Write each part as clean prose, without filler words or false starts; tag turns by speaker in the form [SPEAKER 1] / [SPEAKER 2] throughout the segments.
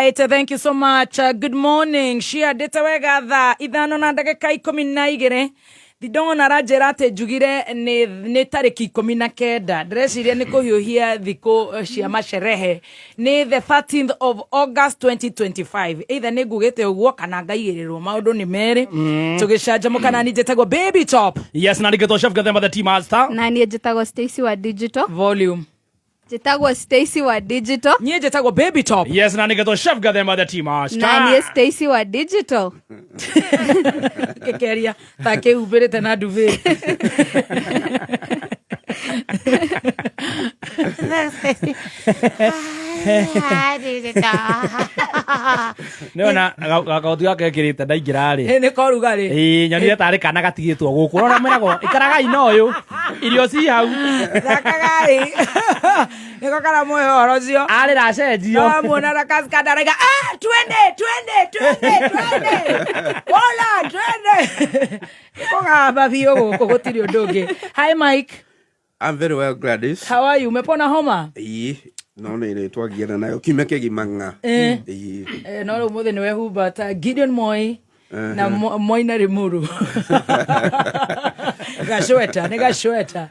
[SPEAKER 1] Right, thank you so much. Good morning. Ciandĩte wega thaa 5:12. Thindona aranjĩra atĩ njugire nĩ tarĩki 19. Ndĩreciria nĩ kũhiũhia thikũ cia macerehe. Nĩ the 13th of August 2025. Either nĩ ngugĩte ũguo kana ngaigĩrĩrwo maũndũ nĩ merĩ. Tũgĩcanjamũka na niĩ njĩtagwo Baby Top.
[SPEAKER 2] Yes, na ningĩ Chef Gathemba the Tea Master.
[SPEAKER 3] Na niĩ njĩtagwo Stacy wa digital.
[SPEAKER 1] Volume.
[SPEAKER 3] Njĩtagwo Stacy wa digital.
[SPEAKER 1] Niĩ njĩtagwo Baby Top.
[SPEAKER 2] Yes, na ningĩ Chef Gathemba the Tea Master.
[SPEAKER 3] Na niĩ Stacy wa digital.
[SPEAKER 1] Gĩkeria ta kĩhumbĩrĩte na ndubi.
[SPEAKER 2] Nĩona gakoti gaka gekĩrĩte ndaingĩra rĩ.
[SPEAKER 1] Nĩ korugarĩ.
[SPEAKER 2] Ĩĩ, nyonire tarĩ kana gatigĩtwo gũkũ. Ũrona mwĩragwo ikaragai na ũyũ. Irio ci hau.
[SPEAKER 1] Thakagai. Nĩko karamũhe ũhoro ũcio.
[SPEAKER 2] Arĩ racenjio.
[SPEAKER 1] Amuona na kaskanda araiga, ah, twende, twende, twende, twende. Wola, twende. Nĩkũgamba biũ gũkũ gũtirĩ ũndũ ũngĩ. Hi Mike.
[SPEAKER 4] I'm very well, Gladys.
[SPEAKER 1] How are you? Umepona homa?
[SPEAKER 4] Ĩĩ, no nĩ rĩ twagiana nayo kiumia kĩgima ng'a. Ĩĩ.
[SPEAKER 1] No rĩu ũmũthĩ nĩ wehumba ta Gideon Moi na Moi na Limuru. Gacweta, nĩ gacweta.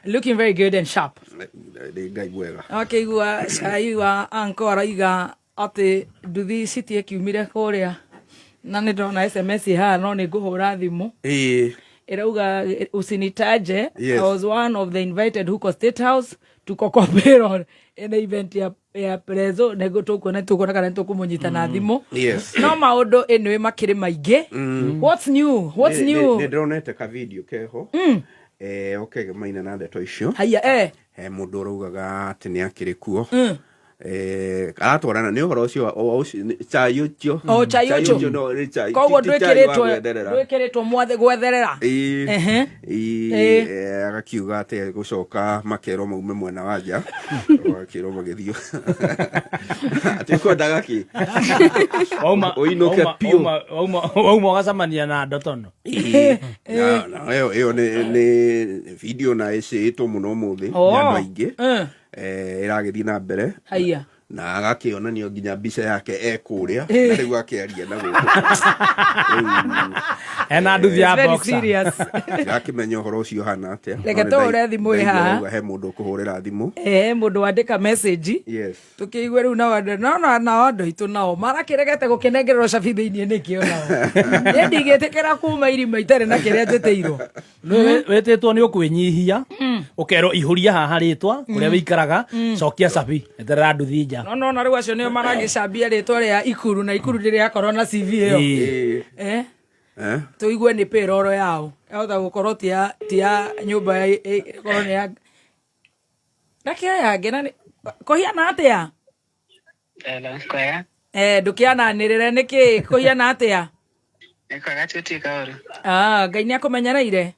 [SPEAKER 1] Looking very good and sharp.
[SPEAKER 4] Nĩ Ngai mwega.
[SPEAKER 1] Akĩigua cai wa anko araiga atĩ nduthi citiĩkiumire kũrĩa na nĩ ndona SMS haha no nĩ ngũhũra thimũ.
[SPEAKER 4] Ĩĩ.
[SPEAKER 1] Ĩrauga usinitaje.
[SPEAKER 4] Yes.
[SPEAKER 1] I was one of the invited huko State House tuko kwa payroll in event ya prezo nĩguo tũkuona tũkuona kana nĩtũkũmũnyita na thimũ.
[SPEAKER 4] Yes.
[SPEAKER 1] No maũndũ anyway makĩrĩ maingĩ. What's new? What's new?
[SPEAKER 4] Nĩ ndĩronete ka video keho. Okegemaina na ndeto icio.
[SPEAKER 1] Haiya eh.
[SPEAKER 4] He mũndũ ũraugaga atĩ nĩ akĩrĩ kuo. Aratwarana nĩ ũhoro ũcio chai ũcio.
[SPEAKER 1] O chai ũcio.
[SPEAKER 4] No nĩ chai.
[SPEAKER 1] Koguo
[SPEAKER 4] ti chai wa
[SPEAKER 1] ndwĩkĩrĩtwo
[SPEAKER 4] gwetherera.
[SPEAKER 1] ndwĩkĩrĩtwo mwathe gwetherera.
[SPEAKER 4] Ĩĩ,
[SPEAKER 1] Ehe.
[SPEAKER 4] ĩĩ,
[SPEAKER 1] Ĩĩ.
[SPEAKER 4] Agakiuga atĩ gũcoka makerwo maume mwena wa nja magakĩrwo magĩthiĩ atĩ kwendaga kĩ
[SPEAKER 2] Wauma
[SPEAKER 4] Ũinũke
[SPEAKER 2] wauma-
[SPEAKER 4] biũ.
[SPEAKER 2] wauma ũgacemania na ndotono.
[SPEAKER 4] Ĩĩ, na ĩyo nĩ video na ĩcĩĩtwo mũno ũmũthĩ nĩ
[SPEAKER 1] Oh.
[SPEAKER 4] andũ aingĩ. Ĩragĩthiĩ na mbere.
[SPEAKER 1] Haiya.
[SPEAKER 4] Na agakĩonanio nginya mbica yake e kũrĩa na rĩu akĩaria na gũkũ.
[SPEAKER 2] Ena nduthi ya
[SPEAKER 1] It's very
[SPEAKER 2] boxer.
[SPEAKER 1] serious.
[SPEAKER 4] Ndakĩmenya ũhoro ũcio ũhana atĩa.
[SPEAKER 1] Reke
[SPEAKER 4] No nĩ
[SPEAKER 1] tũhũre thimũ ĩ
[SPEAKER 4] ndaigua
[SPEAKER 1] haha.
[SPEAKER 4] auga he mũndũ ũkũhũrĩra thimũ.
[SPEAKER 1] Mũndũ wandĩka message.
[SPEAKER 4] Yes.
[SPEAKER 1] Tũkĩigue rĩu nao andũ no no nao andũ aitũ nao marakĩregete gũkĩnengererwo cabi thĩinĩ nĩkĩ o nao. Niĩ ndigĩtĩkĩra kuma irima itarĩ na kĩrĩa njĩtĩirwo.
[SPEAKER 2] Wĩtĩtwo nĩ ũkwĩnyihia ũkerwo ihũria haha rĩtwa kũrĩa wĩikaraga cokia cabi eterera nduthi nja.
[SPEAKER 1] No no na rĩu acio nĩo maragĩcambia rĩtwa rĩa Ikuru na Ikuru ndĩrĩakorwo na CV ĩyo.
[SPEAKER 2] Ĩĩ.
[SPEAKER 1] Eh?
[SPEAKER 4] Eh?
[SPEAKER 1] Tũigue nĩ payroll yao. Yahota gũkorwo ti ya nyũmba ya ĩkorwo nĩ ya Ndakĩoya ngena nĩ kũhiana atĩa?
[SPEAKER 5] Hello, kwega.
[SPEAKER 1] Ndũkĩananĩrĩre nĩkĩ kũhiana atĩa?
[SPEAKER 5] Nĩ kwega tuti kaũru.
[SPEAKER 1] Ah, Ngai nĩ akũmenyereire.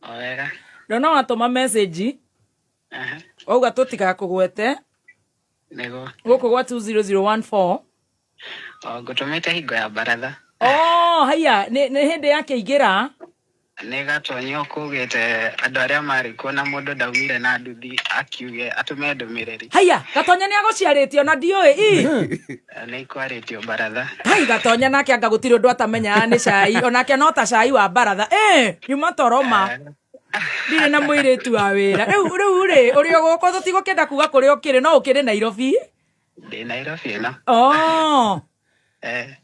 [SPEAKER 5] O wega.
[SPEAKER 1] Ndona watũma message
[SPEAKER 5] Aha.
[SPEAKER 1] wauga tũtigakũgwete
[SPEAKER 5] Nĩguo.
[SPEAKER 1] gũkũ gwa 20014.
[SPEAKER 5] O ngũtũmĩte hingo ya baratha.
[SPEAKER 1] Oh, haiya nĩ hĩndĩ ya kĩingĩra.
[SPEAKER 5] Nĩ Gatonyo kugĩte andũ arĩa marĩ kuo na mũndũ ndaumire na nduthi akiuge atũme ndũmĩrĩri.
[SPEAKER 1] Haiya, Gatonya nĩ agũciarĩtio na ndiũĩ i.
[SPEAKER 5] Nĩ kwarĩtio baratha.
[SPEAKER 1] Hai Gatonya nake anga gũtirĩ ũndũ atamenyaga nĩ cai, onake no ta cai wa baratha. Nyuma toro ma. Ndirĩ na mũirĩtu wa wĩra. Rĩu rĩu rĩ, ũrĩ o gũkũ tũtigũkĩenda kuga kũrĩa ũkĩrĩ, no ũkĩrĩ Nairobi.
[SPEAKER 5] Ndĩ Nairobi ĩno.
[SPEAKER 1] Oh.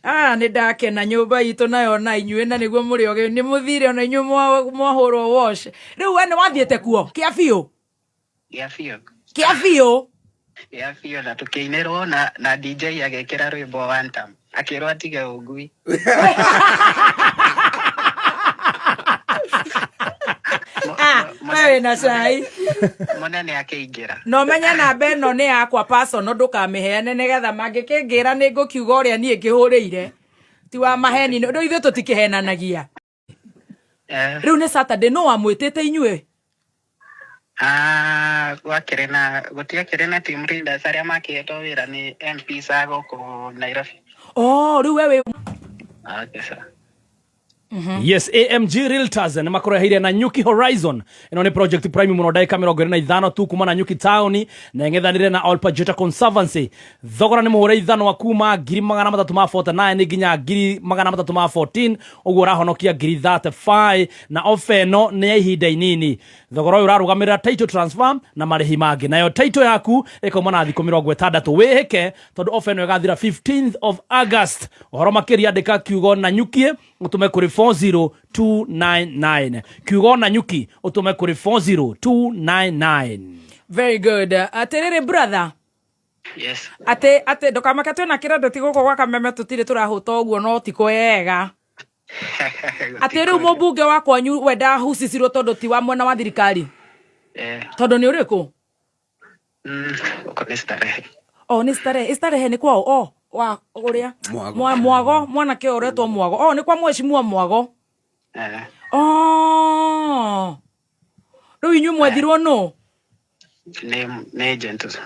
[SPEAKER 1] Ah, nĩ ndakena nyũmba itũ nayo na inyuĩ na nĩguo mũrĩ ogĩ nĩ mũthire ona inyuĩ mwahũrwo wash. Rĩu we nĩ wathiĩte kuo kĩa biũ?
[SPEAKER 5] Gĩa biũ.
[SPEAKER 1] Kĩa biũ?
[SPEAKER 5] Gĩa biũ na tũkĩinĩrwo na DJ agĩkĩra rwĩmbo one time. Akĩrwo atige ũngui.
[SPEAKER 1] Ah, we wĩna cai.
[SPEAKER 5] Mũnene akĩingĩra.
[SPEAKER 1] Na ũmenye namba ĩno nĩ yakwa personal ndũkamĩheane nĩgetha mangĩkĩngĩra nĩ ngũkiuga ũrĩa niĩ ngĩhũrĩire. Ti wa maheni, rĩu ithuĩ tũtikĩhenanagia. Rĩu nĩ Saturday, nũ wamwĩtĩte inyuĩ?
[SPEAKER 5] Ah, gwakĩrĩ na gũtiakĩrĩ na team leaders arĩa makĩhetwo wĩra nĩ MPs a gũkũ Nairobi.
[SPEAKER 1] Oh, rĩu we wĩ
[SPEAKER 5] Okay, sir.
[SPEAKER 2] Yes, AMG Realtors nä makåreheire na Nyuki Horizon. Ĩno nĩ project prime mũno, ndagĩka 25 tu kuma na Nyuki town, na ĩng'ethanĩre na Olpajeta Conservancy. Thogora nĩ mũhũre ithanwa kuma 349,000 nginya 314,000, ũguo ũrahonokia ngiri 35, na ofa ĩno nĩ ya ihinda inini. Thogora ũyũ ũrarũgamĩrĩra title transfer na marĩhi mangĩ, nayo title yaku ĩkauma na thikũ 60. Wĩhĩke tondũ ofa ĩno ĩgathira 15th of August. Ũhoro makĩria, andĩka kiugo na Nyuki ũtũme kũrĩ 40299. Kiugo na Nyuki ũtũme kũrĩ 40299.
[SPEAKER 1] Very good. Atiriri brother,
[SPEAKER 5] Yes.
[SPEAKER 1] Atä ndåkamake, twä na kä rendo ti gå kå gwa Kameme, tå tirä tå rahå ta å guo, no ti kwega. Atä rä u må mbunge wa kwanyu we ndahucicirwo tondå ti wa mwena wa thirikari?
[SPEAKER 5] Eh.
[SPEAKER 1] Tondå nä å rä kå?
[SPEAKER 5] Huko ni Starehe.
[SPEAKER 1] O nä starehe, starehe nä kwao o wa å rä a?
[SPEAKER 4] Mwago.
[SPEAKER 1] Mwago, mwanake å retwo Mwago, o nä kwa mheshimiwa Mwago.
[SPEAKER 5] Eh.
[SPEAKER 1] O rä u inyuä mwethirwo nå?
[SPEAKER 5] Ni agent.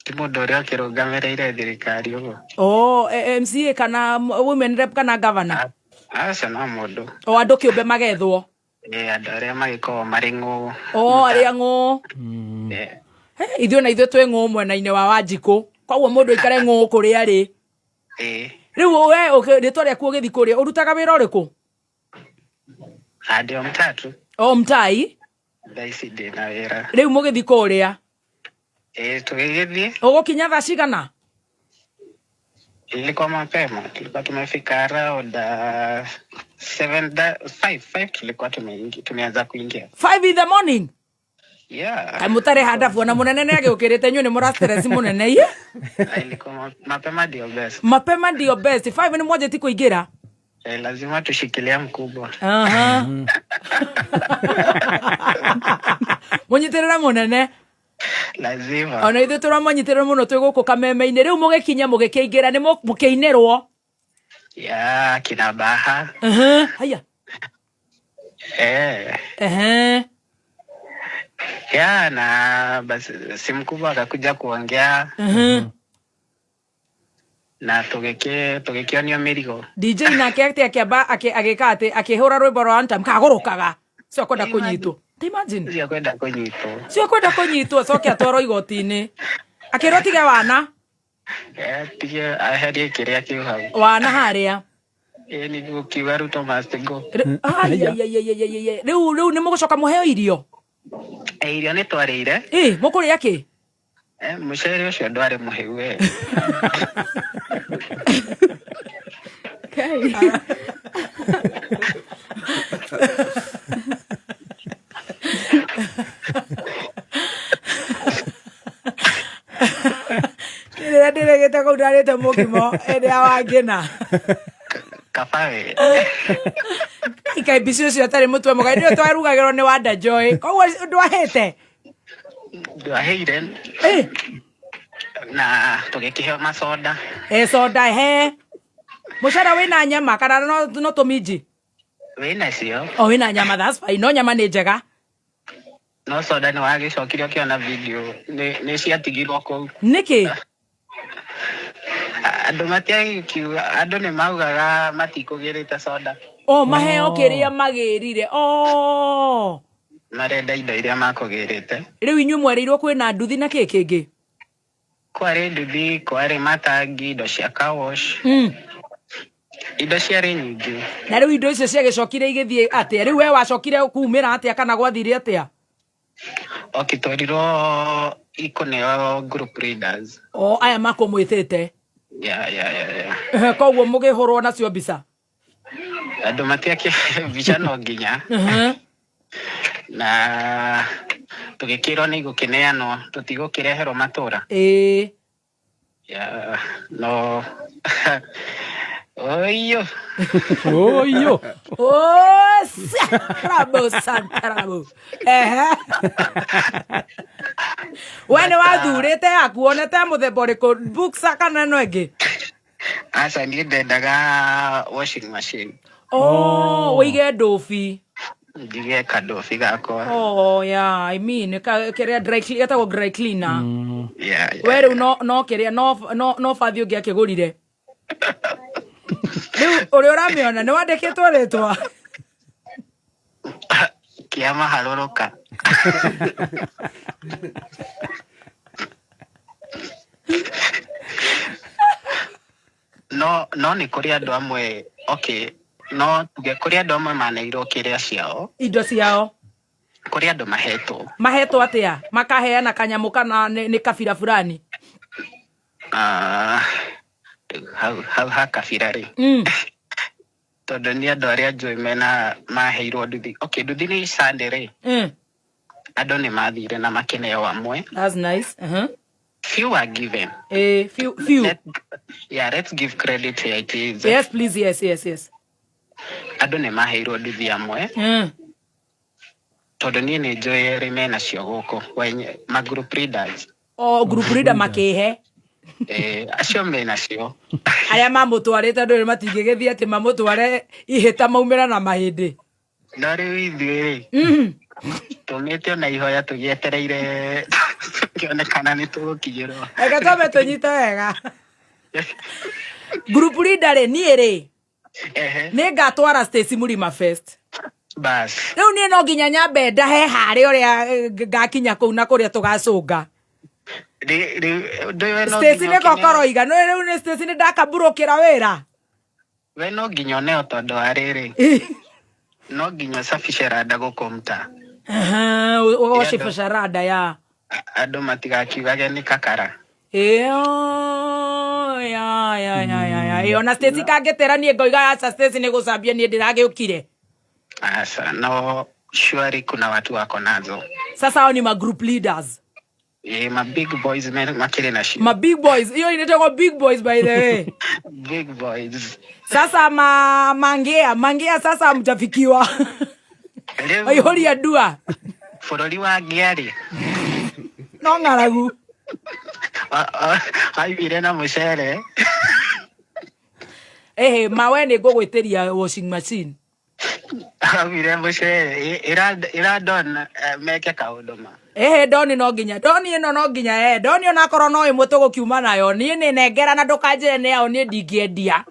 [SPEAKER 5] Ti mũndũ ũrĩa ũkĩrũgamĩrĩire thirikari ũguo.
[SPEAKER 1] O MCA kana women rep kana governor?
[SPEAKER 5] Aca, no mũndũ.
[SPEAKER 1] O andå kä å mbe magethwo?
[SPEAKER 5] Eh, andũ arĩa magĩkoragwo marĩ ng'ũ.
[SPEAKER 1] O arä a ng'å.
[SPEAKER 5] Eh.
[SPEAKER 1] Ithuĩ na ithuĩ twĩ ng'ũ mwena-inĩ wa Wanjikũ, koguo mũndũ aikare ng'ũ kũrĩa arĩ. Rĩu we rĩtwa rĩaku ũgĩthiĩ kũrĩa ũrutaga wĩra ũrĩkũ?
[SPEAKER 5] Ndĩ o mtatu.
[SPEAKER 1] O mtai.
[SPEAKER 5] Thaa ici ndĩ na wĩra.
[SPEAKER 1] Rĩu mũgĩthiĩ kũrĩa?
[SPEAKER 5] Eh, tũgĩgĩthiĩ.
[SPEAKER 1] Ũgũkinya thaa cigana?
[SPEAKER 5] Ilikuwa mapema, tulikuwa tumefika around seven, 5 tulikuwa tumeanza kuingia.
[SPEAKER 1] 5 in the morning?
[SPEAKER 5] Yeah.
[SPEAKER 1] Kaĩ mũtarĩ handabu ona mũnene nĩ agĩũkĩrĩte, inyuĩ nĩ mũra stress mũnene iye.
[SPEAKER 5] Ilikuwa mapema ndio best.
[SPEAKER 1] Mapema ndio best. 5 nĩ mwanjĩti kũingĩra?
[SPEAKER 5] Eh, lazima tushikilia mkubwa.
[SPEAKER 1] Aha. Mũnyitĩrĩre mũnene.
[SPEAKER 5] Lazima.
[SPEAKER 1] Ona ithuĩ tũramũnyitĩrĩra mũno twĩ gũkũ Kameme-inĩ. Rĩu mũgĩkinya mũgĩkĩingĩra nĩ mũkĩinĩrwo?
[SPEAKER 5] Yeah, kina Baha.
[SPEAKER 1] Haya.
[SPEAKER 5] Eh. Yeah, na basi si mkubwa akakuja kuongea na tũgĩkĩonio mĩrigo.
[SPEAKER 1] DJ nake atĩ akĩamba agĩka atĩ akĩhũra rwĩmbo rwa Anthem kagũrũkaga cio kwenda kũnyitwo. Ta imagine.
[SPEAKER 5] Cio kwenda kũnyitwo.
[SPEAKER 1] Cio kwenda kũnyitwo, acoke atwarwo igoti-inĩ akĩrwo tige wana.
[SPEAKER 5] Eh, tige aherie kĩrĩa kĩu hau.
[SPEAKER 1] Wana harĩa.
[SPEAKER 5] Ĩ nĩguo kiuga Ruto must go.
[SPEAKER 1] Ai, ai, ai, ai, ai, ai, ai. Rĩu nĩ mũgũcoka mũheo irio?
[SPEAKER 5] Eh, irio nĩ twarĩire.
[SPEAKER 1] Ĩ mũkũrĩa kĩ?
[SPEAKER 5] Eh, mũcere ũcio ndwarĩ mũhĩu we.
[SPEAKER 3] Kai.
[SPEAKER 1] Rĩrĩa ndĩrĩgĩte kũu ndarĩte mũkimo ĩrĩa ya Wangĩna.
[SPEAKER 5] Kaba we.
[SPEAKER 1] Ikai mbici ũcio atarĩ mũtwe mũgai nĩwe twarugagĩrwo nĩ Wanda Joy, koguo ndwahĩte?
[SPEAKER 5] Ndwahĩire. Na tũgĩkĩheo macoda.
[SPEAKER 1] E soda he mũcere wĩna nyama kana no tũminji?
[SPEAKER 5] Wĩnacio.
[SPEAKER 1] O wĩna nyama, that's fine. No nyama nĩ njega.
[SPEAKER 5] No soda nĩ wagĩcokire ũkĩona video nĩ ciatigirwo kũu.
[SPEAKER 1] Nĩkĩ?
[SPEAKER 5] Andũ matiakiuga, andũ nĩ maugaga matikũgĩrĩte soda.
[SPEAKER 1] O maheo kĩrĩa magĩrire o.
[SPEAKER 5] Marenda indo iria makũgĩrĩte.
[SPEAKER 1] Rĩu inyuĩ mwerĩirwo kwĩna nduthi na kĩ kĩngĩ?
[SPEAKER 5] Kwarĩ nduthi, kwarĩ matangi, indo cia car wash. Indo ciarĩ nyingĩ.
[SPEAKER 1] Na rĩu indo icio ciagĩcokire igĩthiĩ atĩa? Rĩu we wacokire kumĩra atĩa kana gwathire atĩa?
[SPEAKER 5] Okĩtwarirwo ikũneo group leaders.
[SPEAKER 1] O aya makũmwĩtĩte?
[SPEAKER 5] Yeah.
[SPEAKER 1] Ehe, koguo mũgĩhũrwo nacio mbica?
[SPEAKER 5] Andũ matiakĩ mbica no nginya. Na tũgĩkĩrwo nĩ igũkĩneanwo, tũtigũkĩreherwo matũra.
[SPEAKER 1] Ĩĩ.
[SPEAKER 5] Yeah, no. Oyo.
[SPEAKER 2] Oyo.
[SPEAKER 1] Oh, bravo, Santarabo. Ehe. We nĩ wathurĩte yaku wonete mũthemba ũrĩkũ, boxer kana ĩno ĩngĩ?
[SPEAKER 5] Aca, niĩ ndendaga washing machine.
[SPEAKER 1] Oh, wĩige ndũbi.
[SPEAKER 5] Njige kandobi gakwa.
[SPEAKER 1] Oh, yeah, I mean, kĩrĩa dry clean, getagwo dry cleaner.
[SPEAKER 5] Yeah.
[SPEAKER 1] We rĩu no kĩrĩa no bathi ũngĩ akĩgũrire. Rĩu ũrĩa ũramĩona nĩ wandĩkĩtwo rĩtwa.
[SPEAKER 5] Kĩama harũrũka. No no nĩ kũrĩ andũ amwe, okay, no tuge kũrĩ andũ amwe maneirwo kĩrĩa ciao.
[SPEAKER 1] Indo ciao.
[SPEAKER 5] Kũrĩ andũ mahetwo.
[SPEAKER 1] Mahetwo atĩa? Makaheana kanyamũ kana nĩ kabira fulani?
[SPEAKER 5] Ah, hau hau ha kabira rĩ. Tondũ nĩ andũ arĩa njũĩ mena maheirwo nduthi. Okay, nduthi nĩ Sunday rĩ. Andũ nĩ mathire na makĩneo amwe.
[SPEAKER 1] That's nice.
[SPEAKER 5] Few were given.
[SPEAKER 1] Eh, few, few.
[SPEAKER 5] Yeah, let's give credit where it is.
[SPEAKER 1] Yes, please, yes, yes, yes.
[SPEAKER 5] Andũ nĩ maheirwo nduthi amwe. Tondũ niĩ nĩ njũĩ erĩ menacio gũkũ, wenye, ma group leaders.
[SPEAKER 1] O group leader makĩhe.
[SPEAKER 5] Eh, acio menacio.
[SPEAKER 1] Arĩa mamũtwarĩte andũ matingĩgĩthiĩ atĩ mamũtware ihĩta maumĩra na mahĩndĩ.
[SPEAKER 5] No rĩu ithuĩ rĩ, tũmĩte ona ihoya tũgĩetereire kĩonekana nĩ tũgũkinyĩrwo.
[SPEAKER 1] Reke twambe tũnyite wega. Group leader rĩ, niĩ rĩ, nĩ ngatwara Stacy Mũrima Fest.
[SPEAKER 5] Bas.
[SPEAKER 1] Rĩu niĩ no nginya nyambe ndahe harĩa ũrĩa ngakinya kũu na kũrĩa tũgacũnga. Stacy nĩ kokoroiga. No rĩu nĩ Stacy nĩ ndakaburũkĩra wĩra.
[SPEAKER 5] We no nginya ũneo tondũ wa rĩrĩ. No nginya ũcabice randa gũkũ mtaa.
[SPEAKER 1] Ũgacibica randa ya.
[SPEAKER 5] Andũ matigakiugage nĩ kakara.
[SPEAKER 1] Ĩyo, ya, ya, ya, ya, ya. Ĩyo, na Stacy kangĩtĩra niĩ ngoiga aca Stacy nĩ gũcambia niĩ ndĩragĩũkire.
[SPEAKER 5] Asa, no surely kuna watu wako nazo.
[SPEAKER 1] Sasa hao ni ma group leaders.
[SPEAKER 5] Ma big boys makĩrĩ nacio.
[SPEAKER 1] Ma big boys. Iyo inaitwa big boys by the way.
[SPEAKER 5] Big boys.
[SPEAKER 1] Sasa ma mangea, mangea sasa hamjafikiwa.
[SPEAKER 5] Rĩu
[SPEAKER 1] Aihũria ndua.
[SPEAKER 5] Bũrũri wa ngĩa rĩ.
[SPEAKER 1] No ng'aragu.
[SPEAKER 5] Aiguire na mũcere.
[SPEAKER 1] Ehe, mawe nĩ ngũgwĩtĩria washing machine.
[SPEAKER 5] Augire mũcere, ĩra Don meke kaũndũ ma.
[SPEAKER 1] Ehe, Don no nginya. Don ĩno no nginya, Don onakorwo no ĩmwe tũgũkiuma nayo. Niĩ nĩ nengera na ndũkanjĩre nĩ yaũ, niĩ ndingĩendia.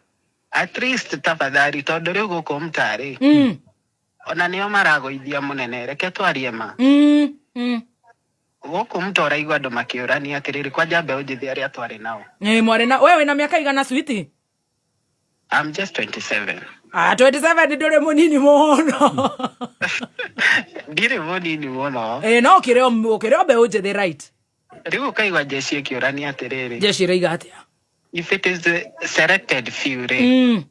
[SPEAKER 5] At least tafadhali, tondũ rĩu gũkũ mtaa rĩ. Ona nĩo maragũithia mũnene, reke twarie ma. Gũkũ mtaa ũraigua andũ makĩũrania atĩrĩrĩ, kwanja mbeũ njĩthĩ arĩa twarĩ nao.
[SPEAKER 1] Mwarĩ na, we wĩna mĩaka igana switi?
[SPEAKER 5] I'm just 27.
[SPEAKER 1] 27 ndũrĩ mũnini mũno.
[SPEAKER 5] Ndirĩ mũnini mũno.
[SPEAKER 1] No ũkĩrĩ o mbeũ njĩthĩ, right?
[SPEAKER 5] Rĩu ũkaigua jeshi ĩkĩũrania atĩrĩrĩ.
[SPEAKER 1] Jeshi ĩroiga atĩa?
[SPEAKER 5] If it is the selected few rĩ.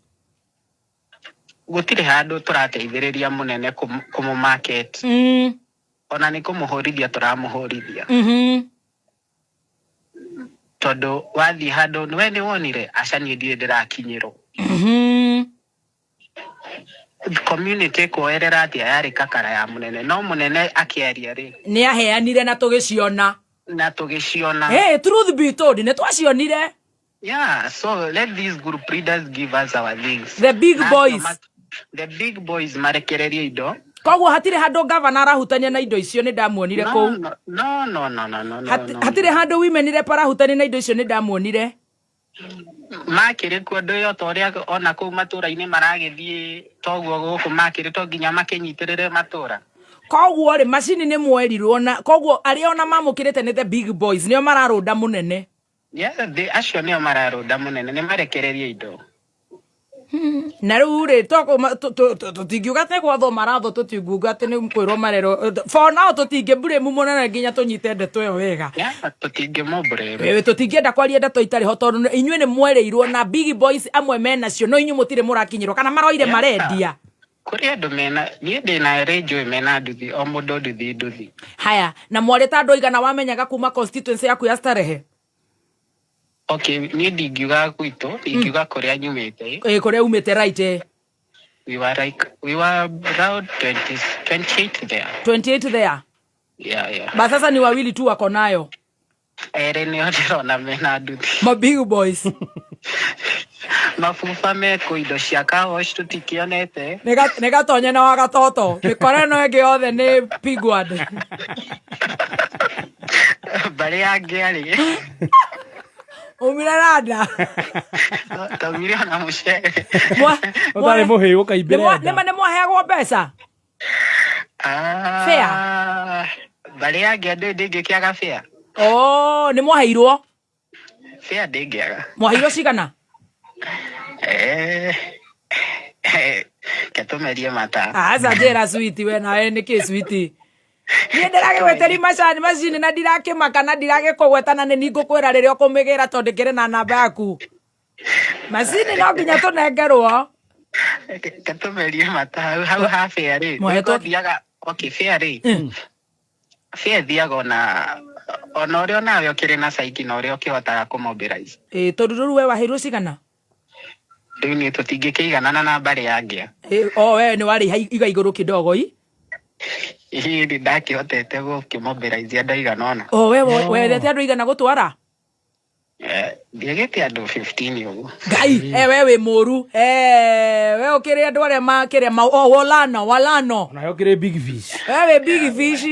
[SPEAKER 5] Gũtirĩ handũ tũrateithĩrĩria mũnene kũmũ market. Ona nĩ kũmũhũrithia tũramũhũrithia. Tondũ wathiĩ handũ, we nĩ wonire, aca niĩ ndirĩ ndĩrakinyĩrwo. Community kuoerera atĩa yarĩ kakara ya mũnene, no mũnene akĩaria rĩ.
[SPEAKER 1] Nĩ aheanire na tũgĩciona.
[SPEAKER 5] Na tũgĩciona.
[SPEAKER 1] Hey, truth be told, nĩ twacionire.
[SPEAKER 5] Yeah, so let these group leaders give us our things.
[SPEAKER 1] The big
[SPEAKER 5] Na
[SPEAKER 1] boys.
[SPEAKER 5] The big boys marekererie indo.
[SPEAKER 1] Koguo hatirĩ handũ gavana arahutania na indo icio, nĩ ndamuonire
[SPEAKER 5] No,
[SPEAKER 1] kũu.
[SPEAKER 5] no, no, no, no, no, no, no, no.
[SPEAKER 1] Hatirĩ handũ women rep arahutania na indo icio, nĩ ndamuonire.
[SPEAKER 5] Makĩrĩ kuo andũ ĩyo, ta ũrĩa ona kũu matũra-inĩ maragĩthiĩ, toguo gũkũ makĩrĩ, to nginya makĩnyitĩrĩre matũra.
[SPEAKER 1] Koguo rĩ, macini nĩ mwerirwo na koguo arĩa ona mamũkĩrĩte nĩ the big boys, nĩo mararũnda mũnene.
[SPEAKER 5] Yeah, acio nĩo mararũnda mũnene, nĩ marekererie indo.
[SPEAKER 1] Na rĩu rĩ, tũtingiuga atĩ gwathwo marathwo, tũtingiuga atĩ nĩ kwĩrwo marerwo. For now tũtingĩ blame mũnene nginya tũnyite ndeto ĩyo wega.
[SPEAKER 5] Yeah, tũtingĩmũ blame.
[SPEAKER 1] Wewe, tũtingĩenda kwaria ndeto itarĩ ho, tondũ inyuĩ nĩ mwerĩirwo na big boys amwe menacio, no inyuĩ mũtirĩ mũrakinyĩrwo kana maroire
[SPEAKER 5] Yeah.
[SPEAKER 1] marendia.
[SPEAKER 5] Kũrĩ andũ mena, niĩ ndĩna erĩ njũĩ mena nduthi, o mũndũ nduthi nduthi.
[SPEAKER 1] Haya, na mwarĩ ta andũ aigana wamenyaga kuma constituency yaku ya Starehe?
[SPEAKER 5] Okay, niĩ ndingiuga gwitũ, ingiuga kũrĩa nyumĩte.
[SPEAKER 1] Kũrĩa umĩte, right, eh.
[SPEAKER 5] We were like, we were around 28 there.
[SPEAKER 1] 28 there?
[SPEAKER 5] Yeah, yeah.
[SPEAKER 1] Ba sasa ni wawili tu wako nayo.
[SPEAKER 5] Erĩ nĩo ndĩrona mena nduthi.
[SPEAKER 1] Ma big boys.
[SPEAKER 5] Mabuba mekũ indo cia car wash tũtikĩonete.
[SPEAKER 1] Nĩ gatonye na wa gatoto. Mĩkora ĩno ĩngĩ yothe nĩ pigward.
[SPEAKER 5] Mbarĩ ya ngĩarĩ.
[SPEAKER 1] Umire randa.
[SPEAKER 5] Twaumire ona mũcere.
[SPEAKER 2] Ũtarĩ mũhĩu ũkaimbĩre nda.
[SPEAKER 1] Nĩma nĩ mwaheagwo mbeca?
[SPEAKER 5] Ah, mbarĩ yange andũ ndĩngĩkĩaga bĩa.
[SPEAKER 1] Oh, nĩ mwaheirwo?
[SPEAKER 5] Bĩa ndĩngĩaga.
[SPEAKER 1] Mwaheirwo cigana?
[SPEAKER 5] Eh, ke tũmerie mata.
[SPEAKER 1] Aca njĩra switi we nawe nĩkĩ switi? Niĩ ndĩragĩgwĩtĩri macani macini na ndirakĩmaka na ndiragĩkũgweta na nĩ ningũkwĩra rĩrĩa ũkũmĩgĩra tondũ ndĩkĩrĩ na namba yaku. Macini no nginya tũnengerwo.
[SPEAKER 5] Ke tũmerie mata hau hau ha bĩa rĩ.
[SPEAKER 1] Mwahetwo-
[SPEAKER 5] Thiaga okay bĩa rĩ. Bĩa ĩthiaga ona ũrĩa onawe ũkĩrĩ na caiki na ũrĩa ũkĩhotaga kũmobilize.
[SPEAKER 1] Ĩ tondũ rĩu we waheirwo cigana?
[SPEAKER 5] Rĩu niĩ tũtingĩkĩiganana na mbarĩ ya ngĩa.
[SPEAKER 1] Ĩ, o we nĩ warĩ iga igũrũ kidogo i.
[SPEAKER 5] Ĩĩ nĩ ndakĩhotete gũkĩmobilize andũ aigana ũna.
[SPEAKER 1] O we wethete andũ igana gũtwara?
[SPEAKER 5] Eh, ndiagĩte andũ 15 ũguo.
[SPEAKER 1] Ngai, eh, we wĩ mũru. Eh, we ũkĩrĩ andũ arĩa makĩrĩa ma oh, walano, walano.
[SPEAKER 2] Onawe ũkĩrĩ big fish.
[SPEAKER 1] We wĩ big fish.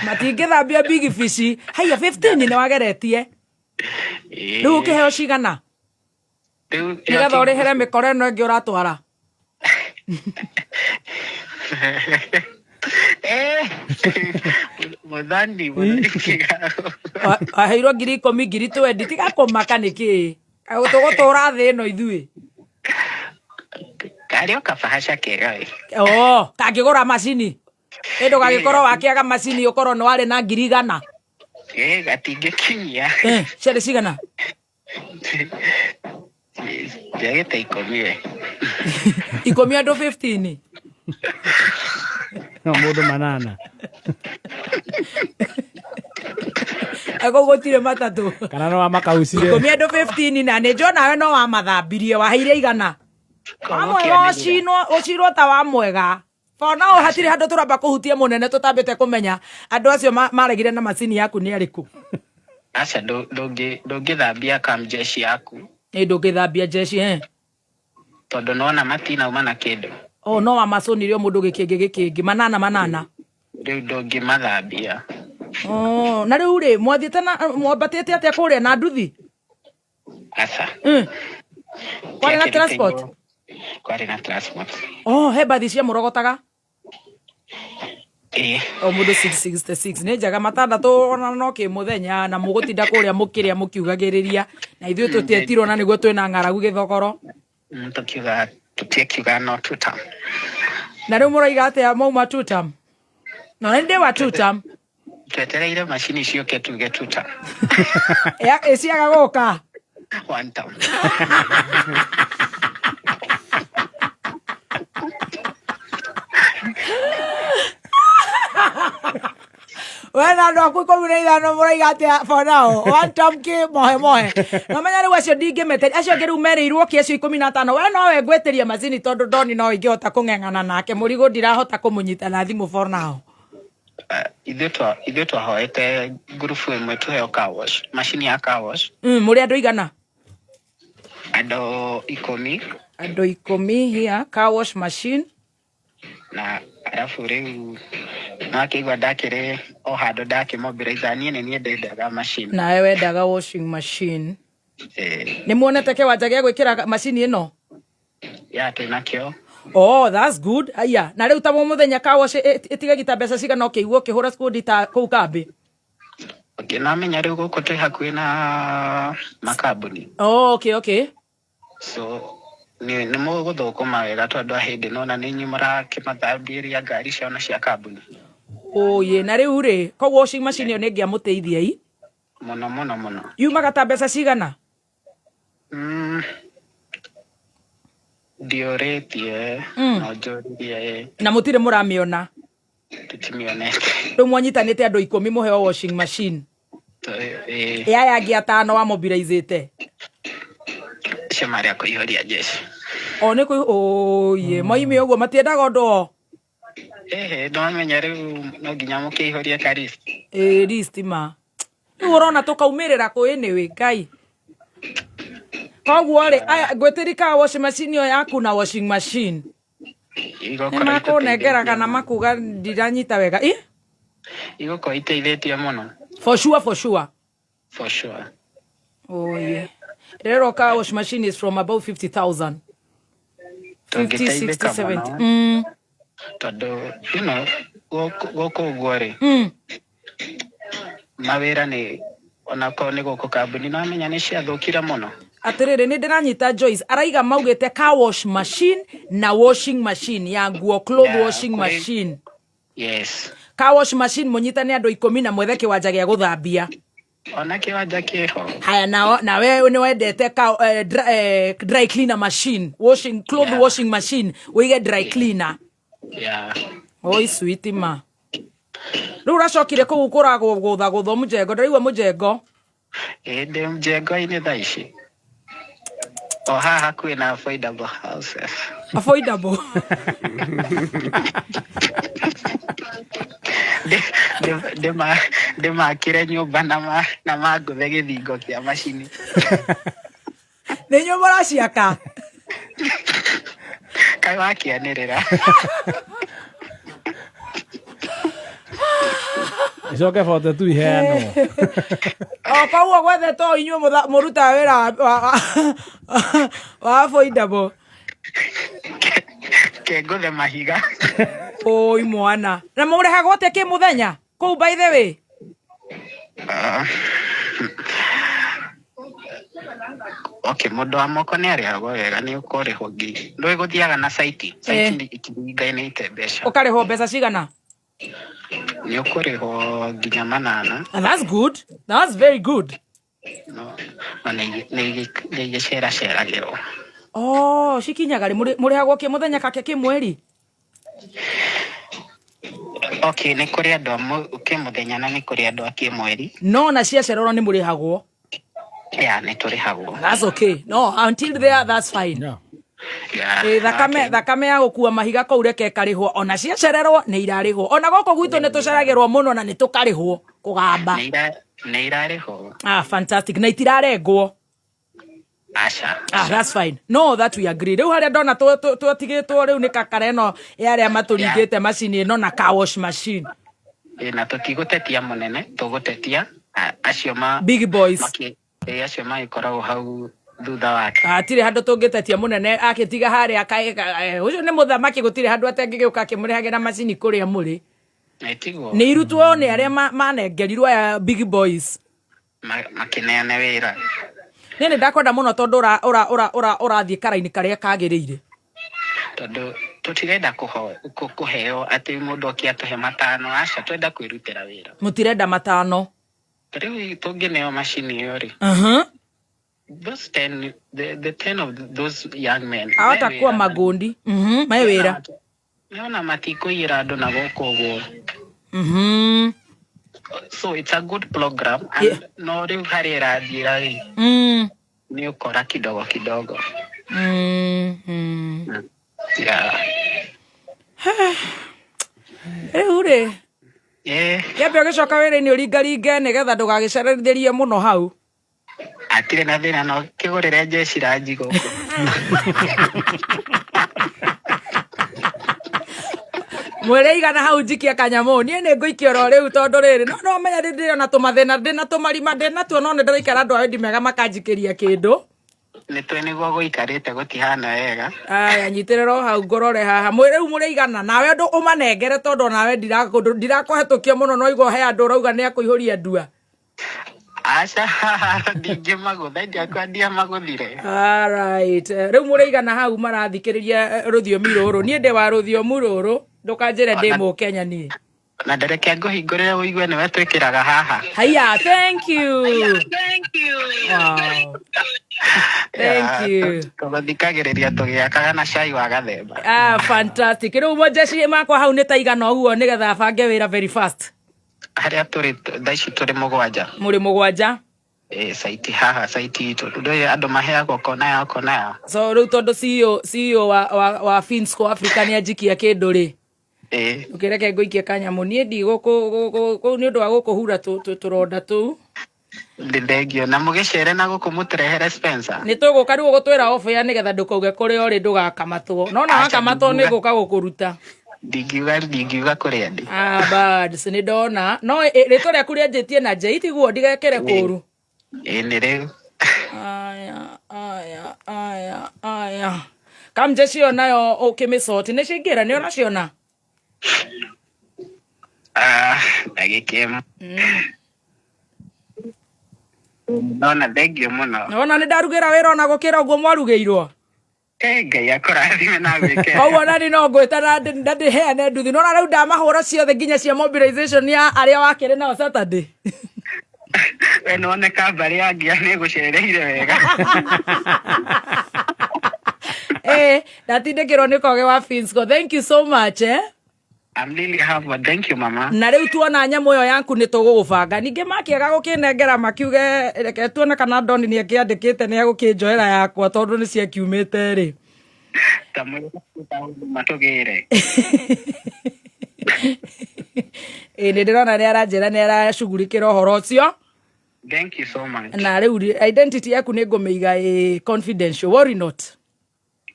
[SPEAKER 1] Matingĩthambia big fish. Haiya 15 nĩ wageretie.
[SPEAKER 5] Ĩĩ.
[SPEAKER 1] Rĩu ũkĩheo cigana?
[SPEAKER 5] Rĩu
[SPEAKER 1] Nĩgetha ũrĩhĩre mĩkora ĩno ĩngĩ ũratwara.
[SPEAKER 5] Eh, mũthani mũthani kĩgago.
[SPEAKER 1] Aheirwo 10,000 20,000 tiga kũmaka nĩkĩ? Tũgũtũra thĩ ĩno ithuĩ.
[SPEAKER 5] Karĩ o kabahasha kega we.
[SPEAKER 1] Oo, kangĩgũra macini. Ĩ ndũgagĩkorwo wakĩaga macini ũkorwo nĩ warĩ na 100,000.
[SPEAKER 5] Ĩ gatingĩkinyia.
[SPEAKER 1] Eh, ciarĩ cigana?
[SPEAKER 5] Ndiagĩte 10 we.
[SPEAKER 1] 10 andũ 15.
[SPEAKER 2] No mũndũ manana.
[SPEAKER 1] Kũu gũtirĩ matatũ.
[SPEAKER 2] Kana no wamakaucire.
[SPEAKER 1] 10 andũ 15 na nĩ njũĩ nawe no wamathambirie waheire igana. Wamwega ũcinwo ũcirwo ta wamwega. For now hatirĩ handũ tũramba kũhutia mũnene tũtambĩte kũmenya andũ acio maregire na macini yaku nĩ arĩkũ.
[SPEAKER 5] Aca ndũngĩthambia kamjeshi yaku.
[SPEAKER 1] Ĩ ndũngĩthambia jeshi eh.
[SPEAKER 5] Tondũ nona matinauma na kĩndũ.
[SPEAKER 1] Oh, no wamacũnire o mũndũ gĩkĩngĩ gĩkĩngĩ manana manana.
[SPEAKER 5] Rĩu ndũngĩmathambia.
[SPEAKER 1] Oh, na rĩu rĩ mwathiĩte na mwambatĩte atĩa kũrĩa na nduthi?
[SPEAKER 5] Aca.
[SPEAKER 1] Kwarĩ na transport?
[SPEAKER 5] Kwarĩ na transport.
[SPEAKER 1] Oh, he mbathi cia mũrogotaga?
[SPEAKER 5] Ĩĩ.
[SPEAKER 1] O mũndũ 666 nĩ njega matandatũ ona no kĩ mũthenya na mũgũtinda kũrĩa mũkĩrĩa mũkiugagĩrĩria na ithuĩ tũtietirwo na nĩguo twĩna ng'aragu gĩthogoro.
[SPEAKER 5] Tũkiuga tũtiĩkiuga no tutam.
[SPEAKER 1] Na rĩu mũroiga atĩa mauma tutam? No nĩ ndĩ wa tutam.
[SPEAKER 5] Twetereire macini ciũke tuge tutam.
[SPEAKER 1] Ya, ĩciaga gũka.
[SPEAKER 5] One time.
[SPEAKER 1] We na andũ aku 15 mũraiga atĩa for now? One time kĩ mohe mohe. No menya rĩu acio ndingĩmeteria. Acio angĩ rĩu merĩirwo kĩ acio 15. We nowe ngwĩtĩria macini tondũ ndoni no ingĩhota kũng'eng'ana nake. Mũrigo ndirahota kũmũnyita na thimũ for now.
[SPEAKER 5] Ithuĩ twahoete ngurubu ĩmwe tũheo car wash, macini ya car wash.
[SPEAKER 1] Mũrĩ andũ igana?
[SPEAKER 5] Andũ 10.
[SPEAKER 1] Andũ 10 here, car wash machine.
[SPEAKER 5] Na arabu rĩu nĩwakĩigua ndakĩrĩ o handũ ndakĩmobilize, niĩ nĩ niĩ ndendaga machine.
[SPEAKER 1] Nawe wendaga washing machine. Nĩ muonete kĩwanja gĩa gwĩkĩra macini ĩno?
[SPEAKER 5] Ya, twĩnakĩo.
[SPEAKER 1] Oh, that's good. Aya, na rĩu ta mũthenya car wash ĩtigagita ta mbeca cigana ũkĩigua ũkĩhũra skundi ta kũu kambĩ?
[SPEAKER 5] Okay, namenya rĩu gũkũ twĩ hakuhĩ na makambuni.
[SPEAKER 1] Oh, okay, okay.
[SPEAKER 5] So nĩ mũgũthũkũma wega tondũ a hĩndĩ nona nĩ inyuĩ mũrakĩmathambĩria ngari ciao na cia kambuni.
[SPEAKER 1] Oye, na rĩu rĩ, koguo washing machine ĩyo nĩ ĩngĩamũteithia i?
[SPEAKER 5] Mũno mũno mũno.
[SPEAKER 1] Yumaga ta mbeca cigana?
[SPEAKER 5] Ndiũrĩtie, no njũririe.
[SPEAKER 1] Na mũtirĩ mũramĩona?
[SPEAKER 5] Tũtimĩonete.
[SPEAKER 1] Rĩu mwanyitanĩte andũ 10 mũheo washing machine.
[SPEAKER 5] Ĩ.
[SPEAKER 1] Aya angĩ 5 wamobilizĩte.
[SPEAKER 5] Acio marĩ a kũihũria jeshi.
[SPEAKER 1] O nĩ kũi-, oye, moime ũguo matiendaga ũndũ o.
[SPEAKER 5] Ehe, ndwamenya rĩu no nginya mũkĩihũrie ka list.
[SPEAKER 1] Ĩ, list ma. Rĩu ũrona tũkaumĩrĩra kũ anyway, Ngai. Koguo rĩ, aya, ngwĩtĩri ka washing machine ĩyo yaku na washing machine.
[SPEAKER 5] Igũkorwo
[SPEAKER 1] Nĩ makũnengera
[SPEAKER 5] iteithĩtie
[SPEAKER 1] kana
[SPEAKER 5] mũno.
[SPEAKER 1] makuga ndiranyita wega. Ĩ?
[SPEAKER 5] Igũkorwo iteithĩtie mũno.
[SPEAKER 1] For sure, for sure.
[SPEAKER 5] For sure.
[SPEAKER 1] Oye. Rero car wash machine is from about 50,000. 50,
[SPEAKER 5] Tũngĩteithĩka
[SPEAKER 1] 60, 70.
[SPEAKER 5] mũno. Tondũ gũkũ ũguo rĩ, mawĩra nĩ onakorwo nĩ gũkũ kambuni no amenya nĩ ciathũkire mũno.
[SPEAKER 1] Atiriri, ni ndiranyita Joyce araiga maugite car wash machine na washing machine ya nguo, cloth washing machine.
[SPEAKER 5] Yes.
[SPEAKER 1] Car wash machine munyitane andu 10 na mwethe kiwanja gia guthambia.
[SPEAKER 5] Ona kĩwanja kĩho.
[SPEAKER 1] Haya, nawe nĩ wendete ka, dry cleaner machine, washing cloth, washing machine wige dry cleaner. Oi sweet ma, rĩu ũracokire kũu kũragwo gũthagũthwo mũjengo, ndĩraigua mũjengo.
[SPEAKER 5] Ĩ, ndĩ mjengo-inĩ thaa ici, o haha hakuhĩ na affordable houses.
[SPEAKER 1] Affordable.
[SPEAKER 5] Ndĩmakĩre nyũmba na mangũthe gĩthingo kĩa macini.
[SPEAKER 1] Nĩ nyũmba ũraciaka?
[SPEAKER 5] Kaĩ wakĩanĩrĩra.
[SPEAKER 2] Icoke bote tu iheanwo.
[SPEAKER 1] O koguo gwethetwo inyuĩ mũrutaga wĩra wa affordable.
[SPEAKER 5] Kengũthe mahiga.
[SPEAKER 1] Oi mwana, na mũrĩhagwo atĩa kĩ mũthenya kũu, by the way?
[SPEAKER 5] Ah. Okay, mũndũ wa moko nĩ arĩhagwo wega, nĩ ũkũrĩhwo ngiri, ndũĩ gũthiaga na saiti saiti nĩ itiringanĩte mbeca.
[SPEAKER 1] Ũkarĩhwo mbeca cigana?
[SPEAKER 5] Nĩ ũkũrĩhwo nginya 800.
[SPEAKER 1] Ah, that's good, that's very good.
[SPEAKER 5] No nĩ igĩceraceragĩrwo.
[SPEAKER 1] Oh, cikinyaga rĩ? Mũrĩhagwo kĩ mũthenya kake kĩ mweri?
[SPEAKER 5] Okay, nĩ kũrĩ andũ a kĩmũthenya na nĩ kũrĩ andũ a kĩmweri.
[SPEAKER 1] No na ciacererwo nĩ mũrĩhagwo?
[SPEAKER 5] Ya, nĩ tũrĩhagwo.
[SPEAKER 1] That's okay, no, until there that's fine.
[SPEAKER 5] Yeah.
[SPEAKER 1] Ĩ, thakame thakame ya gũkua mahiga kũu reke ĩkarĩhwo, ona ciacererwo nĩ irarĩhwo. Ona gũkũ gwitũ nĩ tũceragĩrwo mũno na nĩ tũkarĩhwo kũgamba.
[SPEAKER 5] Nĩ irarĩhwo.
[SPEAKER 1] Ah, fantastic, na itirarengwo?
[SPEAKER 5] Aca.
[SPEAKER 1] Ah, that's fine. No, that we agree. Rĩu harĩa ndona twatigĩtwo rĩu nĩ kakara ĩno ya arĩa matũringĩte macini ĩno na car wash machine.
[SPEAKER 5] Ĩ, na tũtigũtetia mũnene, tũgũtetia acio ma
[SPEAKER 1] Big boys.
[SPEAKER 5] Ĩ, acio magĩkoragwo hau thutha wake.
[SPEAKER 1] Hatirĩ handũ tũngĩtetia mũnene akĩtiga harĩa ũcio nĩ mũthamaki, gũtirĩ handũ atangĩgĩũka akĩmũrehagĩra macini kũrĩa mũrĩ.
[SPEAKER 5] Ĩ, tiguo?
[SPEAKER 1] Nĩ irutwo nĩ arĩa manengerirwo aya big boys.
[SPEAKER 5] Makĩneane wĩra.
[SPEAKER 1] Niĩ nĩ ndakwenda mũno tondũ ũrathiĩ karaini karĩa kagĩrĩire.
[SPEAKER 5] Tondũ tũtirenda kũheo atĩ mũndũ oke atũhe 500, aca, twenda kwĩrutĩra wĩra.
[SPEAKER 1] Mũtirenda 500.
[SPEAKER 5] Rĩu tũngĩneo macini ĩyo rĩ, those 10, the 10 of those young men
[SPEAKER 1] Ahota
[SPEAKER 5] me
[SPEAKER 1] kuwa
[SPEAKER 5] wĩra.
[SPEAKER 1] Magondi. Me wĩra.
[SPEAKER 5] Nĩona matikũiyĩra andũ na gũkũ ũguo. So it's a good program and no rĩu harĩa ĩrathiĩra rĩ, nĩ ũkora kidogo kidogo. Yeah.
[SPEAKER 1] Rĩu rĩ, kĩambe ũgĩcoka wĩra-inĩ ũringaringe nĩgetha ndũgagĩcerithĩrie mũno hau.
[SPEAKER 5] Atirĩ na thĩna, no kĩgũrĩre jeshi ranji gũkũ.
[SPEAKER 1] Mwĩre igana hau njikie kanyamũ, niĩ nĩ ngũikia oro rĩu tondũ rĩrĩ no menya ndĩ ndĩrona tũmathĩna, ndĩ na tũmarima ndĩ natuo, no nĩ ndĩraikara andũ a wendi mega makanjikĩria kĩndũ.
[SPEAKER 5] Nĩ tũĩ nĩguo gũikarĩte gũtihana wega.
[SPEAKER 1] Aya, nyitĩrĩra o hau ngũrore haha. Rĩu mũrĩ igana nawe ũndũ ũmanengere tondũ onawe ndirakũhetũkia mũno, no igua he andũ ũrauga nĩ akũihũria ndua.
[SPEAKER 5] Aca, ndingĩmagũtha, ndiakwa ndiamagũthire.
[SPEAKER 1] Alright. Rĩu mũrĩ igana hau marathikĩrĩria rũthiomi rũrũ, niĩ ndĩ wa rũthiomi rũrũ, ndũkanjĩre ndĩ mũkenya niĩ.
[SPEAKER 5] Na ndereke ngũhingũrĩre ũigue nĩwe twĩkĩraga haha.
[SPEAKER 1] Haiya, thank you. Wow. Thank you.
[SPEAKER 5] Tũgũthikagĩrĩria tũgĩakaga na cai wa gathemba.
[SPEAKER 1] Ah, fantastic. Rĩu mũjeshi makwa hau nĩ ta igana ũguo nĩgetha abange wĩra very fast.
[SPEAKER 5] Harĩa tũrĩ thaa ici tũrĩ 7.
[SPEAKER 1] Mũrĩ 7?
[SPEAKER 5] Ĩ, saiti haha, saiti itũ. Ndũĩ andũ maheagwo kona yao, kona yao.
[SPEAKER 1] So rĩu tondũ CEO wa Finsco Africa nĩ anjikia kĩndũ rĩ. Ũkĩreke ngũikie kanyamũ. Niĩ nĩ ũndũ wa gũkũhura tũronda tũu.
[SPEAKER 5] Nĩ thengio. Na mũgĩcere na gũkũ mũtũrehere Spencer.
[SPEAKER 1] Nĩ tũgũka rĩu ũgũtwĩra off air nĩgetha ndũkauge kũrĩa ũrĩ ndũgakamatwo. No na
[SPEAKER 5] Acha,
[SPEAKER 1] wakamatwo nĩ
[SPEAKER 5] ndingiuga.
[SPEAKER 1] ngũka gũkũruta.
[SPEAKER 5] Ndingiuga kũrĩa ndĩ.
[SPEAKER 1] Ah, birds, nĩ ndona. No, rĩtwa rĩaku rĩanjĩtie na J, tiguo ndigekĩre kũru.
[SPEAKER 5] Ĩ, nĩ rĩu.
[SPEAKER 1] Aya, aya, aya, aya. Kamje cio nayo ũkĩmĩcoti nĩ ciaingĩra nĩ ũraciona?
[SPEAKER 5] Ah, ndagĩka ĩmwe. Ndona thengio mũno.
[SPEAKER 1] Nĩwona nĩ ndarugĩra wĩra ona gũkĩra ũguo mwarugĩirwo.
[SPEAKER 5] Eh, Ngai akũrathime na gwĩke.
[SPEAKER 1] Koguo nani no ngwĩta na ndĩheane nduthi. Nona rĩu ndamahũra ciothe nginya cia mobilization ya arĩa wakĩrĩ nao Saturday.
[SPEAKER 5] We nĩwoneka mbarĩ ya ngia nĩ ĩgũcereire wega.
[SPEAKER 1] Eh, ndatindĩkĩrwo nĩ koge wa Finsco. Thank you so much, eh.
[SPEAKER 5] I'm really humble. Thank you, mama.
[SPEAKER 1] Na rĩu tuona nyamũ ĩyo yaku nĩ tũgũgũbanga. Ningĩ makĩaga gũkĩnengera makiuge reke tuone kana Doni nĩ akĩandĩkĩte nĩ egũkĩnjoera yakwa tondũ nĩ ciakiumĩte rĩ.
[SPEAKER 5] Ta mwĩra matũgĩre.
[SPEAKER 1] Ĩ nĩ ndĩrona nĩ aranjĩra nĩ aracugurikĩra ũhoro ũcio.
[SPEAKER 5] Thank you so much.
[SPEAKER 1] Na rĩu identity yaku nĩ ngũmĩiga ĩ confidential. Worry not.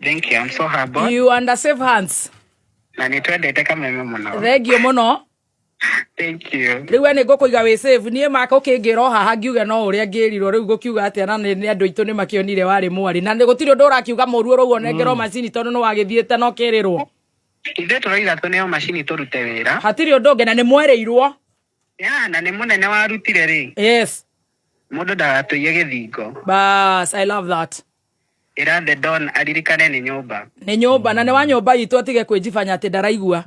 [SPEAKER 5] Thank you. I'm so humble.
[SPEAKER 1] You under safe hands.
[SPEAKER 5] Na nĩ twendete kameme mũno.
[SPEAKER 1] Thank you mũno.
[SPEAKER 5] Thank you.
[SPEAKER 1] Rĩu we nĩ ngũkũiga wĩ safe. Niĩ maka ũkĩngĩra o haha ngiuge no ũrĩa ngĩrirwo rĩu ngũkiuga atĩa na nĩ andũ aitũ nĩ makĩonire warĩ mwarĩ. Na gũtirĩ ũndũ ũrakiuga mũru ũrauga ũnengerwo macini tondũ nĩ wagĩthiĩte na ũkĩrĩrwo.
[SPEAKER 5] Ithuĩ tũrauga tũneo macini tũrute wĩra.
[SPEAKER 1] Hatirĩ ũndũ ũngĩ na nĩ mwerĩirwo.
[SPEAKER 5] Ya, na nĩ mũnene warutire rĩ.
[SPEAKER 1] Yes.
[SPEAKER 5] Mũndũ ndagatũiye gĩthingo.
[SPEAKER 1] Bas, I love that.
[SPEAKER 5] Ĩra the Don aririkane nĩ nyũmba.
[SPEAKER 1] Nĩ nyũmba na nĩ wa nyũmba itũ atige kwĩnjibanya atĩ ndaraigua.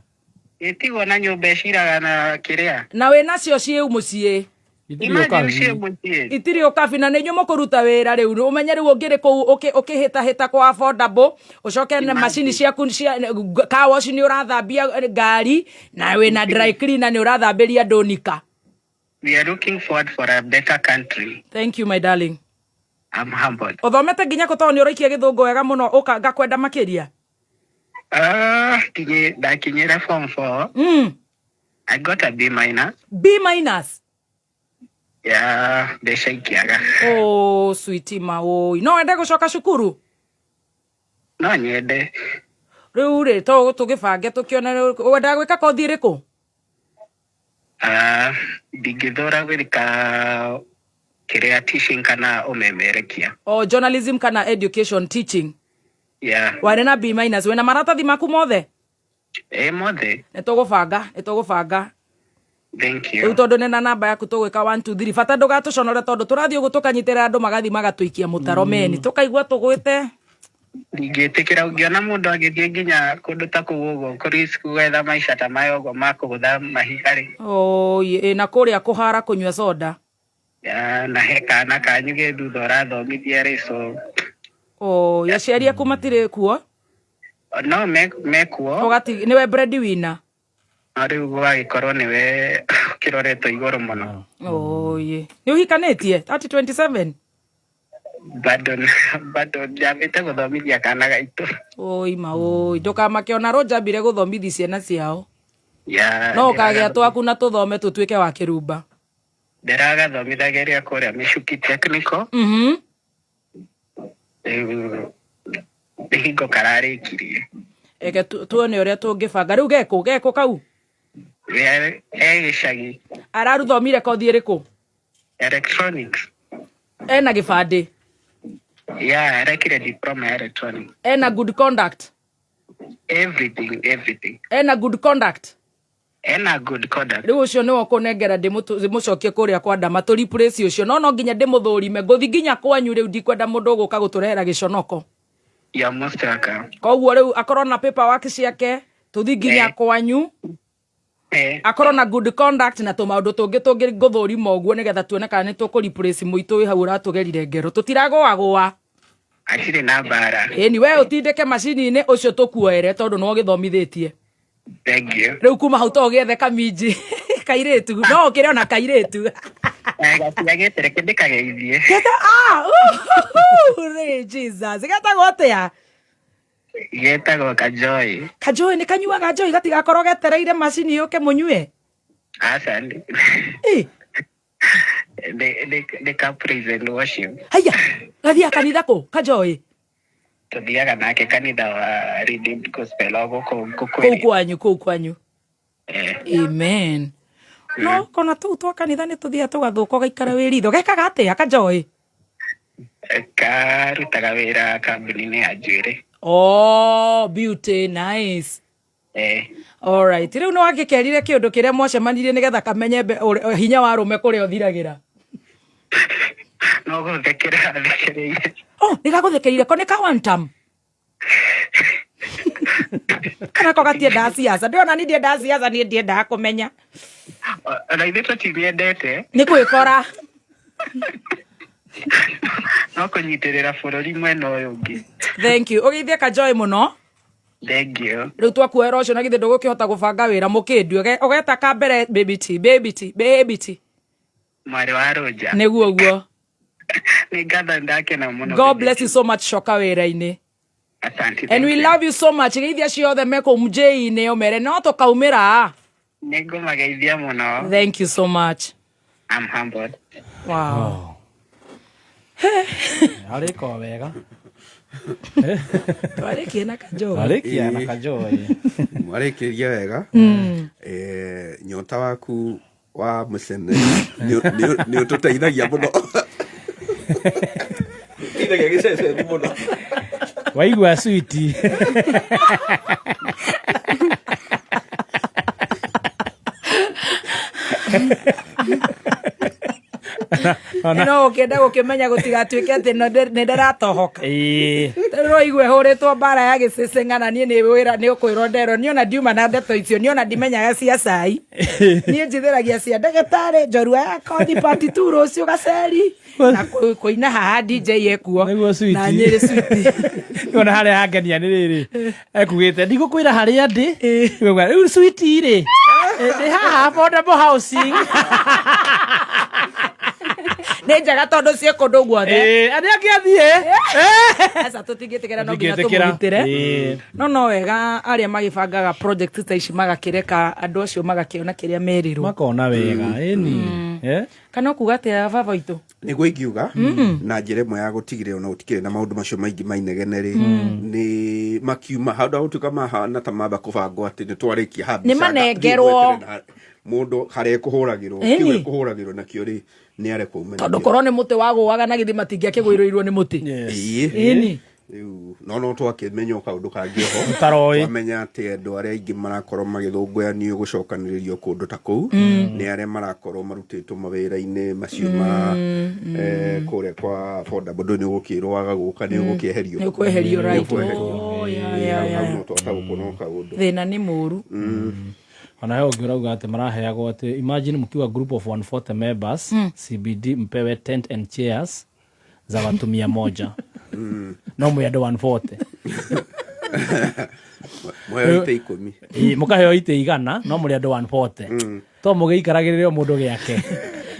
[SPEAKER 5] Ĩtigwo na nyũmba ĩciraga na kĩrĩa.
[SPEAKER 1] Na wĩ nacio ciĩ mũciĩ.
[SPEAKER 2] Itirĩ
[SPEAKER 5] Imagine
[SPEAKER 2] ũkabi.
[SPEAKER 5] ciĩ mũciĩ.
[SPEAKER 1] Itirĩ ũkabi na nĩ inyuĩ mũkũruta wĩra rĩu. Ũmenye rĩu ũngĩrĩ kũu ũkĩhĩtahĩta kwa affordable, ũcoke na macini ciaku cia car wash nĩ ũrathambia ngari na wĩna dry cleaner nĩ ũrathambĩria andũ nika.
[SPEAKER 5] We are looking forward for a better country.
[SPEAKER 1] Thank you my darling.
[SPEAKER 5] I'm humbled.
[SPEAKER 1] Ũthomete nginya kũ tondũ nĩ ũraikia gĩthũngũ wega mũno ũka ngakwenda makĩria?
[SPEAKER 5] Ah, ndakinyĩra form 4. I got a B minus.
[SPEAKER 1] B minus?
[SPEAKER 5] Yeah, mbeca ikĩaga.
[SPEAKER 1] Oh, sweetie maũi. No wende gũcoka cukuru?
[SPEAKER 5] No nyende.
[SPEAKER 1] Rĩu rĩ, to tũgĩbange tũkĩone wendaga gwĩka kothi ĩrĩkũ?
[SPEAKER 5] Ah, ndingĩthũra gwĩka kĩrĩa teaching kana ũmemerekia.
[SPEAKER 1] O journalism kana education teaching?
[SPEAKER 5] Yeah.
[SPEAKER 1] Warĩ na B minus, wĩna maratathi maku mothe?
[SPEAKER 5] Ĩ mothe.
[SPEAKER 1] Nĩ tũgũbanga, nĩ tũgũbanga.
[SPEAKER 5] Thank you.
[SPEAKER 1] Rĩu tondũ nĩ na namba yaku tũgwĩka 1 2 3 bata ndũgatũconore tondũ tũrathiĩ ũguo tũkanyitĩrĩra andũ magathiĩ magatũikia mũtaro meni tũkaigua tũgwĩte.
[SPEAKER 5] Ndingĩtĩkĩra ũngĩona mũndũ agĩthiĩ nginya kũndũ ta kũu ũguo kũ-risk gwetha maica ta maya ũguo ma kũgũtha mahiga rĩ.
[SPEAKER 1] Oi, ĩ na kũrĩa kũhara kũnyua soda.
[SPEAKER 5] Ya, na he kana kanyu ge thutha ũrathomithia rĩ, so.
[SPEAKER 1] Oi, aciari aku matirĩ kuo?
[SPEAKER 5] No mekuo.
[SPEAKER 1] Ũgati, nĩwe breadwinner?
[SPEAKER 5] No rĩu gũgagĩkorwo nĩwe ũkĩroretwo igũrũ mũno.
[SPEAKER 1] Oi, nĩ ũhikanĩtie? 3027?
[SPEAKER 5] Bado, bado njambĩte gũthomithia kana gaitũ.
[SPEAKER 1] Oi ma oi, ndũkamake ona rũ njambire gũthomithia ciana ciao.
[SPEAKER 5] Ya,
[SPEAKER 1] No ũkagĩa twaku na tũthome tũtuĩke wa kĩrumba.
[SPEAKER 5] Ndĩragathomithagĩria kũrĩa Mĩcuki Technical. Rĩu nĩ hingo kararĩkirie.
[SPEAKER 1] Eke tuone ũrĩa tũngĩbanga. Rĩu gekũ, gekũ kau?
[SPEAKER 5] E gĩcagi.
[SPEAKER 1] Araruthomire kothi ĩrĩkũ?
[SPEAKER 5] Electronics.
[SPEAKER 1] Ena gĩbandĩ?
[SPEAKER 5] Yeah, arekire diploma ya electronics.
[SPEAKER 1] Ena good conduct?
[SPEAKER 5] Everything, everything.
[SPEAKER 1] Ena good conduct?
[SPEAKER 5] Ena good conduct.
[SPEAKER 1] Rĩu ũcio nĩwe ũkũnengera ndĩmũcokie kũrĩa kwa Ndama tũ replace ũcio. No no nginya ndĩmũthũrime. Ngũthi nginya kwanyu rĩu ndikwenda mũndũ ũgũka gũtũrehera gĩconoko.
[SPEAKER 5] You are most welcome.
[SPEAKER 1] Koguo rĩu akorwo na paperwork ciake tũthi nginya kwanyu. Akorwo na good conduct na tũmaũndũ tũngĩ tũngĩ ngũthũrima ũguo nĩgetha tuone kana nĩ tũkũ replace mũitũ wĩ hau ũratũgerire ngero. Tũtiragũagũa.
[SPEAKER 5] Hatirĩ na mbara.
[SPEAKER 1] Ĩni we ũtindĩke macini-inĩ ũcio tũkuoere tondũ nĩwe ũgĩthomithĩtie.
[SPEAKER 5] Thank you.
[SPEAKER 1] Rĩu kuma hau to ũgĩethe kaminji kairĩtu no ũkĩre ona kairĩtu.
[SPEAKER 5] Gatiagĩte reke ndĩkageithie.
[SPEAKER 1] Geta, ah, uhuhu, rĩ, Jesus. Getagwo atĩa?
[SPEAKER 5] Getagwo Kajoy.
[SPEAKER 1] Kajoy nĩ kanyuaga njohi gatigakorwo getereire macini yũke mũnyue?
[SPEAKER 5] Aca.
[SPEAKER 1] Ĩ.
[SPEAKER 5] Nĩ ka praise and worship.
[SPEAKER 1] Haiya, gathiaga kanitha kũ? Kajoy?
[SPEAKER 5] Tũthiaga nake kanitha wa Redeemed Gospel o gũkũ
[SPEAKER 1] Kũu
[SPEAKER 5] Ngũkwĩrĩ.
[SPEAKER 1] kwanyu, kũu kwanyu. Amen. No kona tũu twa kanitha nĩ tũthiaga tũgathũka ũgaikara wĩ ritho. Gekaga atĩa Kajoy?
[SPEAKER 5] Karutaga wĩra kambuni-inĩ ya njuĩrĩ.
[SPEAKER 1] Oh, beauty, nice.
[SPEAKER 5] Eh.
[SPEAKER 1] Alright. Rĩu nĩ wakĩkerire kĩũndũ kĩrĩa mwacemanirie nĩgetha kamenye hinya wa arũme kũrĩa ũthiragĩra.
[SPEAKER 5] No gũthekera athekereire.
[SPEAKER 1] Oh, nĩ gagũthekereire ko nĩ ka one term. Kana ko gatiendaga siasa. Ndĩrona ni ndiendaga siasa niĩ ndiendaga kũmenya.
[SPEAKER 5] Ona ithuĩ tũtimĩendete.
[SPEAKER 1] Nĩ gwĩkora.
[SPEAKER 5] No kũnyitĩrĩra bũrũri mwena ũyũ ũngĩ.
[SPEAKER 1] Thank you. Ũgeithie Kajoy mũno.
[SPEAKER 5] Thank you.
[SPEAKER 1] Rĩu twakuoera ũcio na githĩ ndũgũkĩhota gũbanga wĩra mũkĩndu. Ũgeta ka mbere baby T, baby T, baby T.
[SPEAKER 5] Mwarĩ wa Rũnja.
[SPEAKER 1] Nĩguo ũguo.
[SPEAKER 5] Nĩ ngatho ndakena mũno.
[SPEAKER 1] God bless you so much coka wĩra-inĩ.
[SPEAKER 5] Asante.
[SPEAKER 1] And we love you so much. Geithia ciothe me kũu mjĩ-inĩ ũmere no tũkaumĩra.
[SPEAKER 5] Nĩ ngũmageithia mũno.
[SPEAKER 1] Thank you so much.
[SPEAKER 5] I'm humbled.
[SPEAKER 1] Wow.
[SPEAKER 2] Arĩka o wega.
[SPEAKER 1] Twarĩkie na Kajoy.
[SPEAKER 2] Arĩkia na Kajoy.
[SPEAKER 4] Mwarĩkĩria wega. Nyota waku wa mũcene nĩ ũtũteithagia mũno. Teithagia gĩceceni mũno.
[SPEAKER 2] Waigua switi.
[SPEAKER 1] No ũkĩenda gũkĩmenya gũtigatuĩke atĩ nĩ ndĩratohoka.
[SPEAKER 2] Ĩĩ.
[SPEAKER 1] Rĩu hũrĩtwo mbara ya gĩcĩcĩ ng'ana niĩ nĩ wĩra nĩ ũkwĩrwo nderwo niĩ ona ndiuma na ndeto icio niĩ ona ndimenyaga cia cai. Niĩ njithĩragia cia ndagĩtarĩ njorua ya kothi part 2 rũciũ gaceri na kũina haha DJ ekuo
[SPEAKER 2] Nĩguo switi.
[SPEAKER 1] na nyĩrĩ switi.
[SPEAKER 2] Ona harĩa hangenia nĩ rĩrĩ ekugĩte ndigũkwĩra harĩa ndĩ. Ngauga, rĩu switi rĩ ndĩ haha affordable housing.
[SPEAKER 1] Nĩ njega tondũ ciĩ kũndũ guothe.
[SPEAKER 2] Arĩa angĩ athiĩ.
[SPEAKER 1] Aca tũtingĩtĩkĩra no nginya
[SPEAKER 2] Tũtingĩtĩkĩra.
[SPEAKER 1] tũmũgitĩre. No wega arĩa magĩbangaga project ta ici magakĩreka andũ acio magakĩona kĩrĩa merĩrwo.
[SPEAKER 2] Makona wega ĩni.
[SPEAKER 1] Kana ũkuga atĩa baba witũ?
[SPEAKER 4] Nĩguo ingiuga na njĩra ĩmwe ya gũtigĩrĩra ona gũtikĩrĩ na maũndũ macio maingĩ ma inegene rĩ nĩ makiuma handũ ha gũtuĩka mahana ta mamba kũbangwo atĩ nĩ twarĩkia haha
[SPEAKER 1] Nĩ
[SPEAKER 4] mbica
[SPEAKER 1] manengerwo.
[SPEAKER 4] thiĩ mweterere na mũndũ harĩa ekũhũragĩrwo
[SPEAKER 1] Ĩni.
[SPEAKER 4] kĩu ekũhũragĩrwo nakĩo rĩ nĩ arekwo ume
[SPEAKER 1] Tondũ korwo nĩ mũtĩ wagũaga na githĩ matingĩakĩgũĩrĩirwo nĩ mũtĩ. Ĩni.
[SPEAKER 4] Rĩu no twakĩmenya o kaũndũ kangĩ oho.
[SPEAKER 2] Ũtaroĩ.
[SPEAKER 4] Twamenya atĩ andũ arĩa aingĩ marakorwo magĩthũngũyanio gũcokanĩrĩrio kũndũ ta kũu nĩ arĩa marakorwo marutĩtwo mawĩra-inĩ macio ma kũrĩa kwa affordable ndũĩ nĩ ũgũkĩrwo waga gũka nĩ ũgũkĩeherio.
[SPEAKER 1] Nĩ ũkweherio, right.
[SPEAKER 4] Nĩ ũkweherio.
[SPEAKER 1] Oh, yeah, yeah,
[SPEAKER 4] Hau
[SPEAKER 1] yeah.
[SPEAKER 4] no twataũkwo no kaũndũ.
[SPEAKER 1] Thĩna nĩ mũru.
[SPEAKER 2] Ona he ũngĩ ũrauga atĩ maraheagwo atĩ imagine mkiwa group of 140 members CBD mpewe tent and chairs za watu 100. No mwĩ andũ 140.
[SPEAKER 4] Mweo itĩ 10.
[SPEAKER 2] Ĩ, mũkaheo itĩ 100 no mũrĩ andũ 140. To mũgĩikaragĩrĩre o mũndũ gĩake.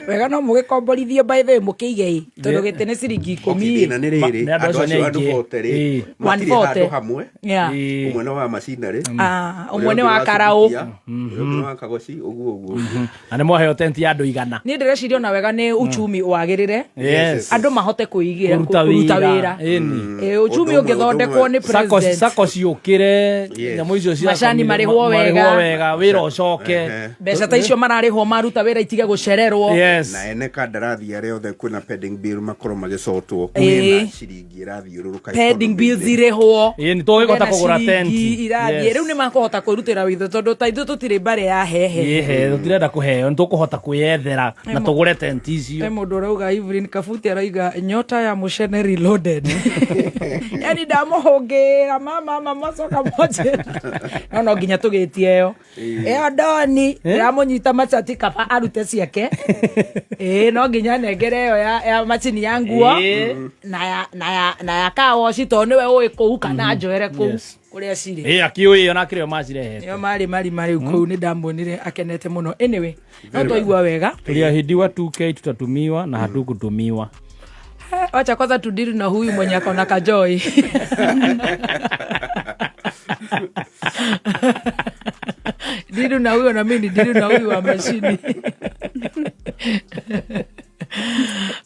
[SPEAKER 1] Wega no mũgĩkomborithio by the way mũkĩige ĩ tondũ gĩtĩ nĩ ciringi 10.
[SPEAKER 4] Thĩna nĩ rĩrĩ
[SPEAKER 2] Nĩ andũ
[SPEAKER 4] andũ
[SPEAKER 2] acio nĩ
[SPEAKER 4] acio andũ
[SPEAKER 2] aingĩ.
[SPEAKER 4] 40 rĩ
[SPEAKER 2] Ĩ.
[SPEAKER 4] matirĩ
[SPEAKER 1] 140.
[SPEAKER 4] handũ hamwe.
[SPEAKER 1] Yeah.
[SPEAKER 2] Ĩ.
[SPEAKER 4] Ũmwe nĩ wa macinarĩ.
[SPEAKER 1] Ũmwe nĩ wa karaũ.
[SPEAKER 4] Ũrĩa ũngĩ nĩ wa kagoci ũguo ũguo.
[SPEAKER 2] Na nĩ mwaheo tent ya andũ 100.
[SPEAKER 1] Niĩ ndĩreciria ona wega nĩ uchumi wagĩrĩre.
[SPEAKER 2] Yes.
[SPEAKER 1] Andũ mahote kwĩigĩra
[SPEAKER 2] Kũruta
[SPEAKER 1] kũruta
[SPEAKER 2] wĩra.
[SPEAKER 1] wĩra.
[SPEAKER 2] Ĩni.
[SPEAKER 1] Uchumi
[SPEAKER 4] Ũndũ ũmwe,
[SPEAKER 1] ũngĩthondekwo
[SPEAKER 4] ũndũ
[SPEAKER 1] nĩ president.
[SPEAKER 2] Sako ciũkĩre
[SPEAKER 4] Yes.
[SPEAKER 2] nyamũ icio cia
[SPEAKER 1] Macani marĩhwo wega.
[SPEAKER 2] marĩhwo wega wĩra ũcoke.
[SPEAKER 1] Mbeca ta icio mararĩhwo maruta wĩra itige gũcererwo.
[SPEAKER 2] Yes.
[SPEAKER 4] Na ene kandarathi arĩa othe kwĩna pending bill makorwo magĩcotwo
[SPEAKER 1] Ĩĩ.
[SPEAKER 4] kwĩna ciringi ĩrathiũrũrũka
[SPEAKER 1] Pending bills
[SPEAKER 4] economy-inĩ.
[SPEAKER 1] irĩhwo.
[SPEAKER 2] Ĩĩ, nĩ tũgũkĩhota
[SPEAKER 1] Kũgĩa na
[SPEAKER 2] kũgũra
[SPEAKER 1] ciringi
[SPEAKER 2] tenti.
[SPEAKER 1] irathiĩ.
[SPEAKER 2] Yes.
[SPEAKER 1] Rĩu nĩ makũhota kwĩrutĩra witũ tondũ ta ithuĩ tũtirĩ mbarĩ ya hehe.
[SPEAKER 2] Ĩhe, tũtirenda kũheo nĩ tũkũhota kwĩyethera na tũgũre tenti icio.
[SPEAKER 1] He mũndũ ũrauga Evelyn Kabuti arauga nyota ya mũcene reloaded. Yani ndamũhũngĩra mama mama coka moje. No nginya tũgĩtie ĩyo. Ĩyo ndoni ndĩramũnyita machati kaba arute ciake. Ĩĩ no nginya nengere ĩyo ya macini ya nguo na ya kawoci tondũ nĩwe ũĩ kũu kana njoere kũu kũrĩa cirĩ.
[SPEAKER 2] Ĩĩ, akĩũĩ ona akĩrĩ o macirehete.
[SPEAKER 1] Nĩo marĩ marima rĩu kũu nĩ ndamuonire akenete mũno. Anyway, no twaigua wega.
[SPEAKER 2] Tuliahidiwa 2K tutatumiwa na hatukutumiwa.
[SPEAKER 1] Wacha kwanza tudiri na huyu mwenye akona Kajoi. Diru na huyo na mimi diru na huyu wa mashini.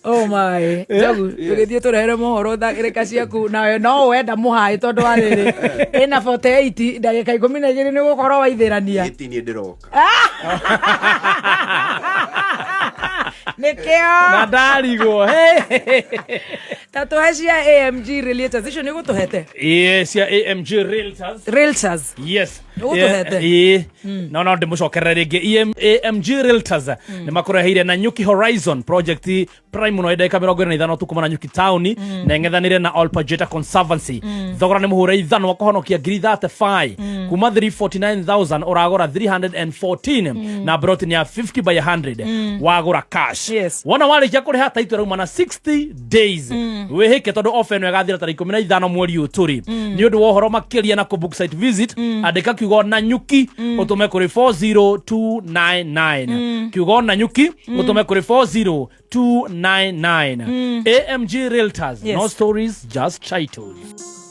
[SPEAKER 1] Oh my. Njogu, tũgĩthiĩ tũrehere mohoro reka ciaku nawe no wenda mũhaĩ tondũ wa rĩrĩ ĩna 48 ndagĩka 12 nĩ gũkorwo waithĩrania.
[SPEAKER 4] Gĩti niĩ ndĩroka.
[SPEAKER 1] Nĩkĩo
[SPEAKER 2] Na ndarigwo.
[SPEAKER 1] Ta tũhe cia AMG Realtors icio nĩ ũgũtũhete.
[SPEAKER 2] Ĩĩ, cia AMG Realtors.
[SPEAKER 1] Realtors.
[SPEAKER 2] Yes.
[SPEAKER 1] Ũgũtũhete?
[SPEAKER 2] Ĩĩ, no ndĩmũcokerere rĩngĩ. AMG Realtors nĩ makũreheire na Nyuki Horizon project prime mũno, ndagĩka 25 tu kuma na Nyuki town, na ĩng'ethanĩre na Olpajeta Conservancy. Thogora nĩ mũhũre ithanwa kũhonokia ngiri 35, kuma 349,000 ũragũra 314, na broti nĩ ya 50 by 100 wagũra cash. Wona warĩkia kũrĩha, taitũ ĩrauma na 60 days. Wĩhĩke tondũ ofa ĩno ĩgathira tarĩki 15 mweri ũyũ tũrĩ. Nĩ ũndũ wa ũhoro makĩria na kũbook site visit, andĩka kiugo na Nyuki ũtũme kũrĩ 40299. Kiugo na Nyuki ũtũme kũrĩ 40299. AMG Realtors. No stories, just titles.